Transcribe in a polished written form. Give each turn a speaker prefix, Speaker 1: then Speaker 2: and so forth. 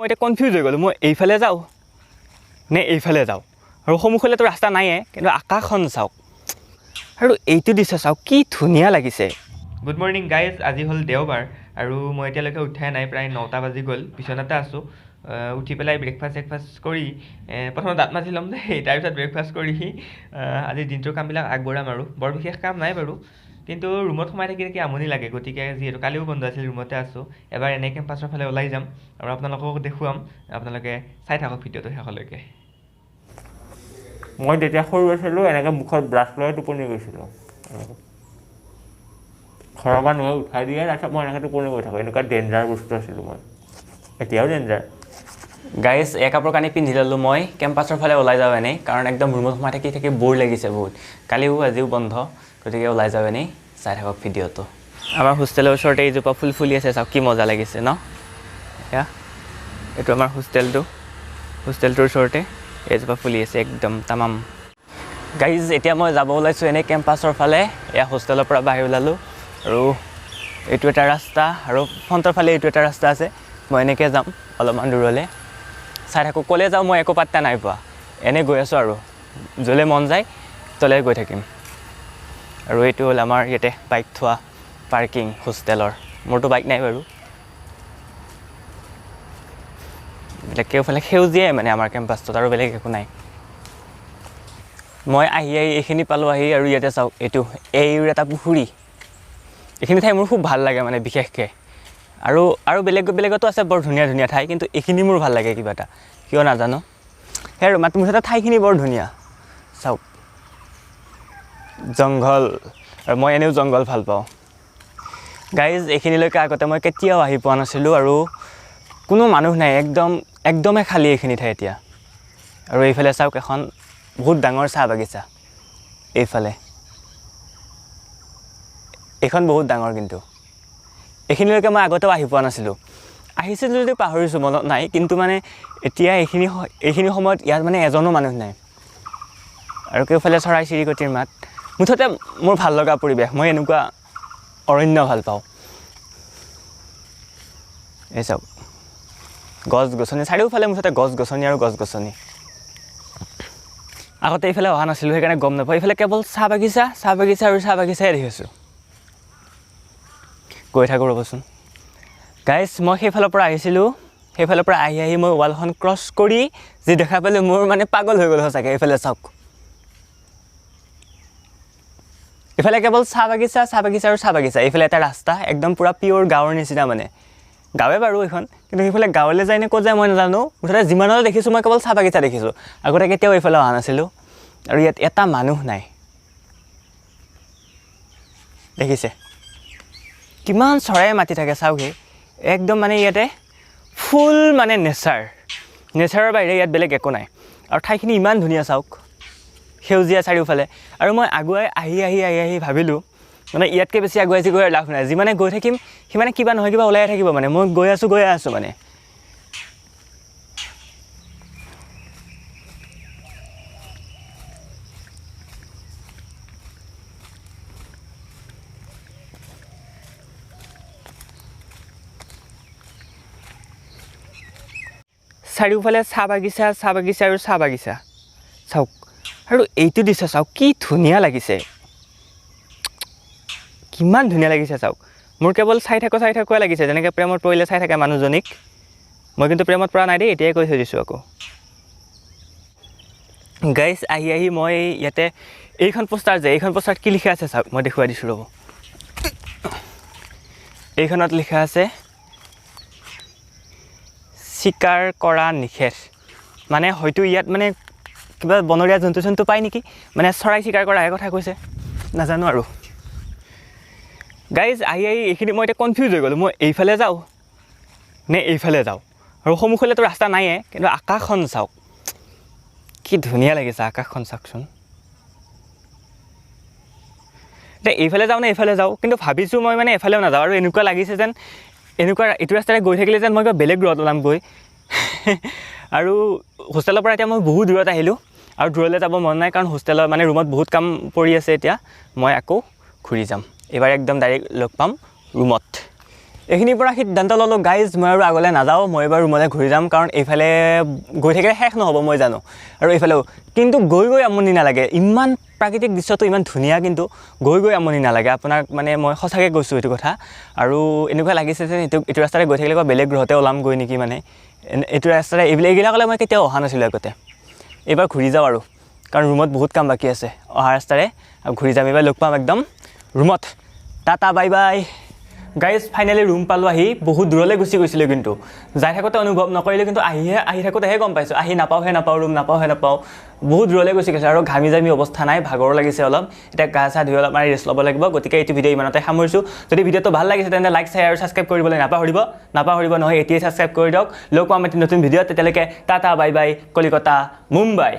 Speaker 1: মই এতিয়া কনফিউজ হৈ গ'লোঁ, মই এইফালে যাওঁ নে এইফালে যাওঁ। আৰু সন্মুখলৈতো ৰাস্তা নাইয়ে, কিন্তু আকাশখন চাওক আৰু এইটো দৃশ্য চাওক, কি ধুনীয়া লাগিছে।
Speaker 2: গুড মৰ্ণিং গাইজ, আজি হ'ল দেওবাৰ আৰু মই এতিয়ালৈকে উঠাই নাই, প্ৰায় 9টা বাজি গ'ল, বিচনাতে আছোঁ। উঠি পেলাই ব্ৰেকফাষ্ট চেকফাষ্ট কৰি প্ৰথমে দাঁত মাজি ল'ম দেই, তাৰপিছত ব্ৰেকফাষ্ট কৰি আজি দিনটোৰ কামবিলাক আগবঢ়াম। আৰু বৰ বিশেষ কাম নাই বাৰু, কিন্তু ৰুমত সোমাই থাকি থাকি আমনি লাগে, গতিকে যিহেতু কালিও বন্ধ আছিল ৰুমতে আছোঁ, এবাৰ এনেই কেম্পাছৰ ফালে ওলাই যাম আৰু আপোনালোকক দেখুৱাম। আপোনালোকে চাই থাকক ভিডিঅ'টো শেষলৈকে।
Speaker 3: মই যেতিয়া সৰু আছিলোঁ এনেকৈ মুখত ব্ৰাছ লৈ টোপনি গৈছিলোঁ, ঘৰৰ মানুহে উঠাই দিয়ে, তাৰপিছত মই এনেকৈ টোপনি গৈ থাকোঁ। এনেকুৱা ডেঞ্জাৰ বস্তু আছিলোঁ মই, এতিয়াও ডেঞ্জাৰ।
Speaker 1: গাইজ, এই কাপোৰ কানি পিন্ধি ল'লোঁ, মই কেম্পাছৰ ফালে ওলাই যাওঁ এনেই, কাৰণ একদম ৰুমত সোমাই থাকি থাকি ব'ৰ লাগিছে বহুত। কালিও আজিও বন্ধ, গতিকে ওলাই যাওঁ এনেই, চাই থাকক ভিডিঅ'টো। আমাৰ হোষ্টেলৰ ওচৰতে এইজোপা ফুল ফুলি আছে, চাওক কি মজা লাগিছে ন। এয়া এইটো আমাৰ হোষ্টেলটো, হোষ্টেলটোৰ ওচৰতে এইজোপা ফুলি আছে একদম তামাম। গাইজ, এতিয়া মই যাব ওলাইছোঁ এনেই কেম্পাছৰ ফালে। এয়া হোষ্টেলৰ পৰা বাহিৰ ওলালোঁ আৰু এইটো এটা ৰাস্তা আৰু ফ্ৰণ্টৰ ফালে এইটো এটা ৰাস্তা আছে। মই এনেকৈ যাম অলপমান দূৰলৈ, চাই থাকোঁ ক'লৈ যাওঁ, মই একো পাত্তা নাই পোৱা, এনেই গৈ আছোঁ আৰু য'লৈ মন যায় তলৈ গৈ থাকিম। আৰু এইটো হ'ল আমাৰ ইয়াতে বাইক থোৱা পাৰ্কিং হোষ্টেলৰ। মোৰতো বাইক নাই বাৰু। এইবিলাক কেওফালে সেউজীয়াই মানে আমাৰ কেম্পাছটোত, আৰু বেলেগ একো নাই। মই আহি আহি এইখিনি পালোঁ আহি, আৰু ইয়াতে চাওক এইটো এইৰ এটা পুখুৰী। এইখিনি ঠাই মোৰ খুব ভাল লাগে মানে বিশেষকৈ, আৰু আৰু বেলেগ বেলেগতো আছে বৰ ধুনীয়া ধুনীয়া ঠাই, কিন্তু এইখিনি মোৰ ভাল লাগে কিবা এটা, কিয় নাজানো। সেই আৰু মাত মুঠতে ঠাইখিনি বৰ ধুনীয়া। চাওক জংঘল, আৰু মই এনেও জংঘল ভাল পাওঁ। গাইজ, এইখিনিলৈকে আগতে মই কেতিয়াও আহি পোৱা নাছিলোঁ আৰু কোনো মানুহ নাই, একদম একদমেই খালী এইখিনি ঠাই এতিয়া। আৰু এইফালে চাওক এখন বহুত ডাঙৰ চাহ বাগিচা, এইফালে এইখন বহুত ডাঙৰ, কিন্তু এইখিনিলৈকে মই আগতেও আহি পোৱা নাছিলোঁ। আহিছিলোঁ যদিও পাহৰিছোঁ, মনত নাই, কিন্তু মানে এতিয়া এইখিনি সময়ত ইয়াত মানে এজনো মানুহ নাই। আৰু কেওফালে চৰাই চিৰিকটিৰ মাত। মুঠতে মোৰ ভাল লগা পৰিৱেশ, মই এনেকুৱা অৰণ্য ভাল পাওঁ। এই চাওক গছ গছনি চাৰিওফালে, মুঠতে গছ গছনি আৰু গছ গছনি। আগতে এইফালে অহা নাছিলোঁ, সেইকাৰণে গম নাপাওঁ। এইফালে কেৱল চাহ বাগিচা, চাহ বাগিচা আৰু চাহ বাগিচাই দেখিছোঁ। গৈ থাকোঁ ৰ'বচোন। গাইজ, মই সেইফালৰ পৰা আহিছিলোঁ, সেইফালৰ পৰা আহি আহি মই ৱালখন ক্ৰছ কৰি যি দেখা পালোঁ মোৰ মানে পাগল হৈ গ'ল সঁচাকৈ। এইফালে চাওক, এইফালে কেৱল চাহ বাগিচা, চাহ বাগিচা আৰু চাহ বাগিচা। এইফালে এটা ৰাস্তা একদম পূৰা পিয়'ৰ গাঁৱৰ নিচিনা, মানে গাঁৱে বাৰু এইখন, কিন্তু সেইফালে গাঁৱলৈ যায় নে ক'ত যায় মই নাজানো। মুঠতে যিমানলৈ দেখিছোঁ মই কেৱল চাহ বাগিচা দেখিছোঁ, আগতে কেতিয়াও এইফালে অহা নাছিলোঁ। আৰু ইয়াত এটা মানুহ নাই, দেখিছে কিমান চৰাই মাতি থাকে চাওকহি। একদম মানে ইয়াতে ফুল মানে নেচাৰ, নেচাৰৰ বাহিৰে ইয়াত বেলেগ একো নাই। আৰু ঠাইখিনি ইমান ধুনীয়া চাওক, সেউজীয়া চাৰিওফালে। আৰু মই আগুৱাই আহি আহি আহি আহি ভাবিলোঁ মানে ইয়াতকৈ বেছি আগুৱাই গৈ লাভ নাই, যিমানে গৈ থাকিম সিমানে কিবা নহয় কিবা ওলাই থাকিব। মানে মই গৈ আছোঁ গৈ আছোঁ মানে। চাৰিওফালে চাহ বাগিচা, চাহ বাগিচা আৰু চাহ বাগিচা চাওক। আৰু এইটো দৃশ্য চাওক, কি ধুনীয়া লাগিছে, কিমান ধুনীয়া লাগিছে চাওক। মোৰ কেৱল চাই থাকোঁ চাই থাকোঁৱে লাগিছে, যেনেকৈ প্ৰেমত পৰিলে চাই থাকে মানুহজনীক। মই কিন্তু প্ৰেমত পৰা নাই দেই, এতিয়াই কৈ থৈ দিছোঁ আকৌ। গাইজ, আহি আহি মই ইয়াতে এইখন পোষ্টাৰ যে, এইখন পোষ্টাৰত কি লিখা আছে চাওক, মই দেখুৱাই দিছোঁ ৰ'ব। এইখনত লিখা আছে চিকাৰ কৰা নিষেধ। মানে হয়তো ইয়াত মানে কিবা বনৰীয়া জন্তু চন্তু পায় নেকি, মানে চৰাই চিকাৰ কৰাহে কথা কৈছে, নাজানো আৰু। গাইজ, আহি আহি এইখিনি মই এতিয়া কনফিউজ হৈ গ'লোঁ, মই এইফালে যাওঁ নে এইফালে যাওঁ। আৰু সন্মুখলৈতো ৰাস্তা নাইয়ে, কিন্তু আকাশখন চাওক কি ধুনীয়া লাগিছে, আকাশখন চাওকচোন। এতিয়া এইফালে যাওঁ নে এইফালে যাওঁ, কিন্তু ভাবিছোঁ মই মানে এফালেও নাযাওঁ। আৰু এনেকুৱা লাগিছে যেন এনেকুৱা এইটো ৰাস্তাৰে গৈ থাকিলে যেন মই কিবা বেলেগ দূৰত ওলাম গৈ। আৰু হোষ্টেলৰ পৰা এতিয়া মই বহুত দূৰত আহিলোঁ আৰু দূৰলৈ যাব মন নাই, কাৰণ হোষ্টেলৰ মানে ৰুমত বহুত কাম পৰি আছে। এতিয়া মই আকৌ ঘূৰি যাম, এইবাৰ একদম ডাইৰেক্ট লগ পাম ৰুমত। এইখিনিৰ পৰা সিদ্ধান্ত ল'লোঁ গাইজ, মই আৰু আগলৈ নাযাওঁ, মই এইবাৰ ৰুমলৈ ঘূৰি যাম, কাৰণ এইফালে গৈ থাকিলে শেষ নহ'ব মই জানো। আৰু এইফালেও কিন্তু গৈ গৈ আমনি নালাগে, ইমান প্ৰাকৃতিক দৃশ্যটো ইমান ধুনীয়া, কিন্তু গৈ গৈ আমনি নালাগে আপোনাক, মানে মই সঁচাকৈ কৈছোঁ এইটো কথা। আৰু এনেকুৱা লাগিছে যে এইটো ৰাস্তাৰে গৈ থাকিলে কিবা বেলেগ গ্ৰহতে ওলাম গৈ নেকি, মানে এইটো ৰাস্তাৰে এইবিলাকলৈ মই কেতিয়াও অহা নাছিলোঁ আগতে। এইবাৰ ঘূৰি যাওঁ আৰু, কাৰণ ৰুমত বহুত কাম বাকী আছে, অহা ৰাস্তাৰে আৰু ঘূৰি যাম। এইবাৰ লগ পাম একদম ৰুমত। Tata bye bye guys. Finally room পালোঁ আহি, বহুত দূৰলৈ গুচি গৈছিলোঁ, কিন্তু যাই থাকোঁতে অনুভৱ নকৰিলোঁ, কিন্তু আহি থাকোঁতেহে গম পাইছোঁ, আহি নাপাওঁহে নাপাওঁ ৰুম, নাপাওঁহে নাপাওঁ, বহুত দূৰলৈ গুচি গৈছোঁ। আৰু ঘামি জামি অৱস্থা নাই, ভাগৰো লাগিছে অলপ, এতিয়া গা চা ধুই অলপ মানে ৰেষ্ট ল'ব লাগিব। গতিকে এইটো ভিডিঅ' ইমানতে সামৰিছোঁ। যদি ভিডিঅ'টো ভাল লাগিছে তেন্তে লাইক শ্বেয়াৰ আৰু ছাবস্ক্ৰাইব কৰিবলৈ নাপাহৰিব, নাপাহৰিব নহয়, এতিয়াই ছাবস্ক্ৰাইব কৰি দিয়ক। লগ পাম এটি নতুন ভিডিঅ'ত, তেতিয়ালৈকে tata bye bye, Kolkata Mumbai.